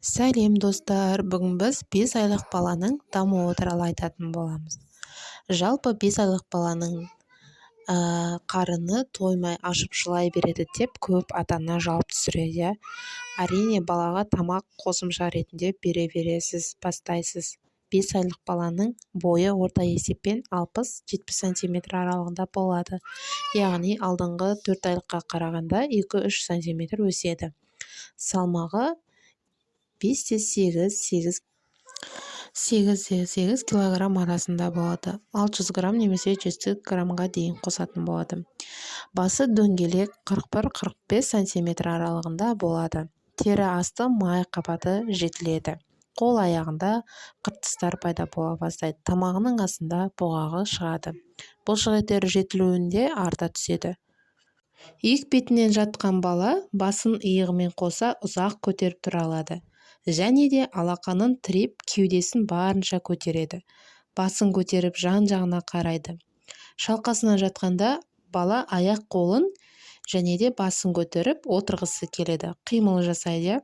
Сәлем, достар! Бүгін біз 5 айлық баланың дамуы туралы айтатын боламыз. Жалпы 5 айлық баланың қарыны тоймай, ашып жылай береді деп көп ата-ана жалып түсіреді, иә. Әрине, балаға тамақ қосымша ретінде бере бересіз, бастайсыз. 5 айлық баланың бойы орта есеппен 60-70 сантиметр аралығында болады, яғни алдыңғы 4 айлыққа қарағанда 2-3 сантиметр өседі. Салмағы 5,8, 8,8 килограмм арасында болады, 600 грамм немесе 100 граммға дейін қосатын болады. Басы дөңгелек, 41-45 сантиметр аралығында болады. Тері асты май қабаты жетіледі. Қол аяғында қыртыстар пайда бола бастайды. Тамағының астында бұғағы шығады. Бұлшықеттері жетілуінде арта түседі. Иық бетінен жатқан бала басын иығымен қоса ұзақ көтеріп тұра алады және де алақанын тіреп, кеудесін барынша көтереді. Басын көтеріп, жан-жағына қарайды. Шалқасынан жатқанда бала аяқ қолын және де басын көтеріп отырғысы келеді, қимыл жасайды, иә.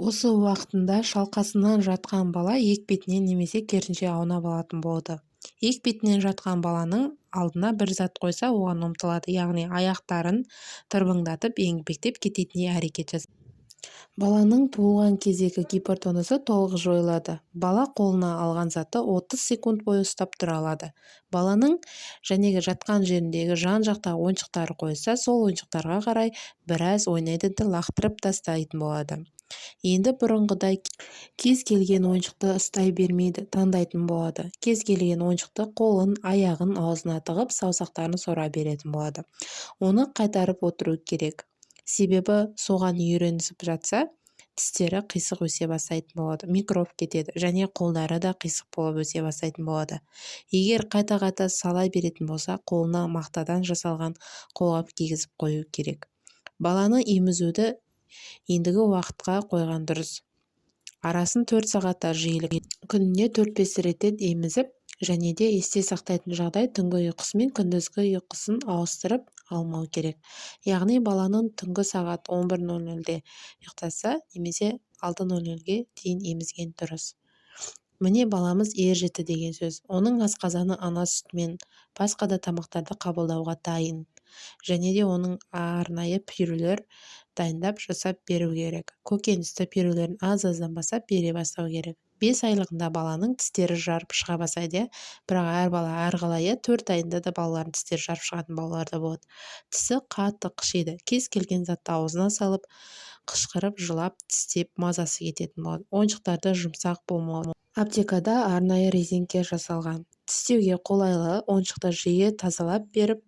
Осы уақытында шалқасынан жатқан бала иық бетінен немесе керісінше аунап алатын болады. Иық бетінен жатқан баланың алдына бір зат қойса, оған ұмтылады, яғни аяқтарын тырбыңдатып, еңбектеп кететіндей әрекет жасайды. Баланың туылған кездегі гипертонусы толық жойылады. Бала қолына алған затты 30 секунд бойы ұстап тұра алады. Баланың жәнегі жатқан жеріндегі жан-жақтағы ойыншықтары қойса, сол ойыншықтарға қарай біраз ойнайды да, лақтырып тастайтын болады. Енді бұрынғыдай кез келген ойыншықты ұстай бермейді, таңдайтын болады. Кез келген ойыншықты қолын, аяғын аузына тығып, саусақтарын сора беретін болады. Оны қайтарып отыру керек, себебі соған үйренісіп жатса, тістері қисық өсе бастайтын болады, микроб кетеді және қолдары да қисық болып өсе бастайтын болады. Егер қайта-қайта сала беретін болса, қолына мақтадан жасалған қолғап кигізіп қою керек. Баланы емізуді ендігі уақытқа қойған дұрыс. Арасын 4 сағатта жиілік, күніне 4-5 реттен емізіп. Және де есте сақтайтын жағдай: түнгі ұйқысы мен күндізгі ұйқысын ауыстырып алмау керек. Яғни баланың түнгі сағат 11:00-де ұйықтаса немесе 6:00-ге дейін емізген дұрыс. Міне, баламыз ер жетті деген сөз. Оның асқазаны ана сүтімен басқа да тамақтарды қабылдауға дайын. Және де оның арнайы пюрелер дайындап, жасап беру керек. Көкөністі пюрелерін аз-аздан бастап бере бастау керек. 5 айлығында баланың тістері жарып шыға бастайды, иә. Бірақ әр бала әрқалай, иә. 4 айында да балалардың тістері жарып шығатын балалар да болады. Тісі қатты қышиды. Кез келген затты аузына салып, қышқырып жылап, тістеп, мазасы кететін болады. Ойыншықтарды жұмсақ болмауы. Аптекада арнайы резеңке жасалған, тістеуге қолайлы ойыншықты жиі тазалап беріп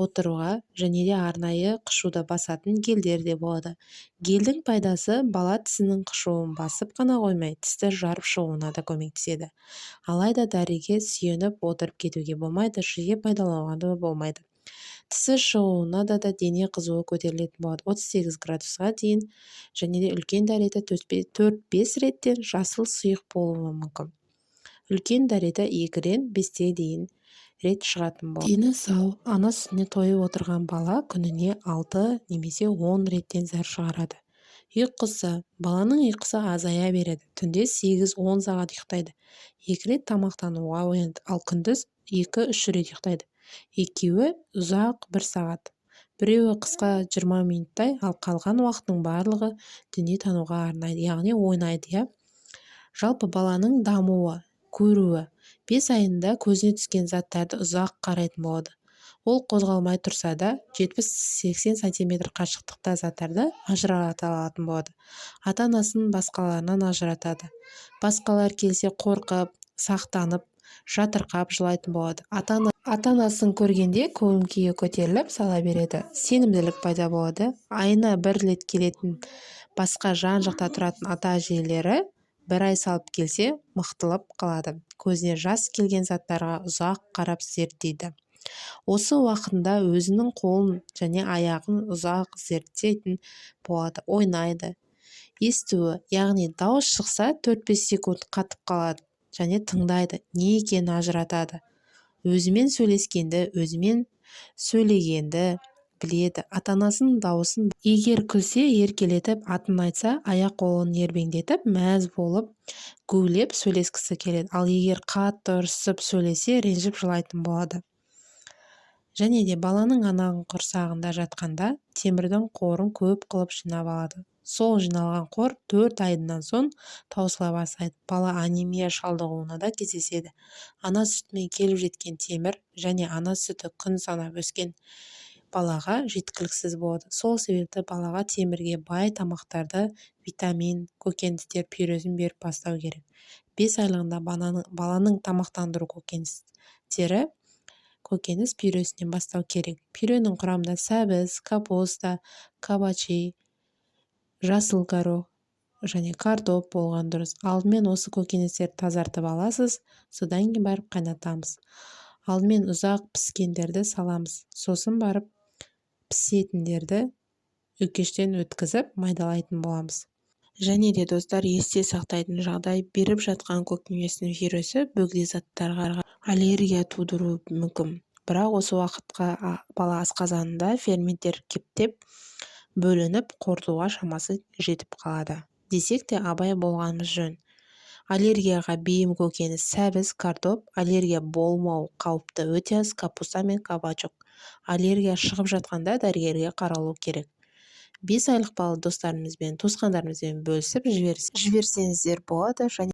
отыруға және де арнайы қышуды басатын гельдер де болады. Гельдің пайдасы: бала тісінің қышуын басып қана қоймай, тісті жарып шығуына да көмектеседі. Алайда дәріге сүйеніп отырып кетуге болмайды, жиі пайдалануға да болмайды. Тісі шығуына да дене қызуы көтерілетін болады, 38 градусқа дейін, және де үлкен дәреті 4-5 реттен жасыл сұйық болуы мүмкін. Үлкен дәреті 2-ден 5-те дейін рет шығатын болады. Дені сау, ана сүтіне тойып отырған бала күніне 6 немесе 10 реттен зәр шығарады. Ұйқысы. Баланың ұйқысы азая береді. Түнде 8-10 сағат ұйықтайды. Екі рет тамақтануға оянады, ал күндіз 2-3 рет ұйықтайды. Екеуі ұзақ, бір сағат, біреуі қысқа, 20 минуттай, ал қалған уақытының барлығы дүние тануға арнайды, яғни ойнайды, иә. Жалпы баланың дамуы. Көруі. 5 айында көзіне түскен заттарды ұзақ қарайтын болады. Ол қозғалмай тұрса да, 70-80 сантиметр қашықтықта заттарды ажырата алатын болады. Ата-анасын басқаларынан ажыратады. Басқалар келсе, қорқып, сақтанып, жатырқап жылайтын болады. Ата-анасын көргенде көңіл күйі көтеріліп сала береді, сенімділік пайда болады. Айына бір рет келетін басқа жан-жақта тұратын ата-әжелері бір ай салып келсе, мықтылып қалады. Көзіне жас келген заттарға ұзақ қарап зерттейді. Осы уақытында өзінің қолын және аяғын ұзақ зерттейтін болады, ойнайды. Естуі, яғни дауыс шықса, 4-5 секунд қатып қалады және тыңдайды, не екенін ажыратады. Өзімен сөйлескенді, өзімен сөйлегенді Біледі ата-анасының дауысын. Егер күлсе, еркелетіп атын айтса, аяқ-қолын ербеңдетіп, мәз болып, гулеп сөйлескісі келеді. Ал егер қатты ұрсып сөйлесе, ренжіп жылайтын болады. Және де баланың ананың құрсағында жатқанда темірдің қорын көп қылып жинап алады. Сол жиналған қор 4 айдан соң таусыла бастайды. Бала анемия шалдығуына да кездеседі. Ана сүтімен келіп жеткен темір және ана сүті күн санап өскен балаға жеткіліксіз болады. Сол себепті балаға темірге бай тамақтарды, витамин, көкөністер пюресін беріп бастау керек. 5 айлығында баланың тамақтандыру көкөністері, көкөніс пюресінен бастау керек. Пюренің құрамында сәбіз, капуста, кабачи, жасыл горох және картоп болған дұрыс. Алдымен осы көкөністерді тазартып аласыз, содан кейін барып қайнатамыз. Алдымен ұзақ піскендерді саламыз, сосын барып пісетіндерді үкештен өткізіп, майдалайтын боламыз. Және де, достар, есте сақтайтын жағдай: беріп жатқан көкөністің пюресі бөгде заттарға аллергия тудыруы мүмкін. Бірақ осы уақытқа бала асқазанында ферменттер кептеп бөлініп, қорытуға шамасы жетіп қалады. Десек те, абай болғанымыз жөн. Аллергияға бейім көкөніс: сәбіз, картоп. Аллергия болмау қаупті өте аз капуста мен кабачок. Аллергия шығып жатқанда дәрігерге қаралу керек. 5 айлық бала достарымызбен, туысқандарымызбен бөлісіп жіберсеңіздер болады. Және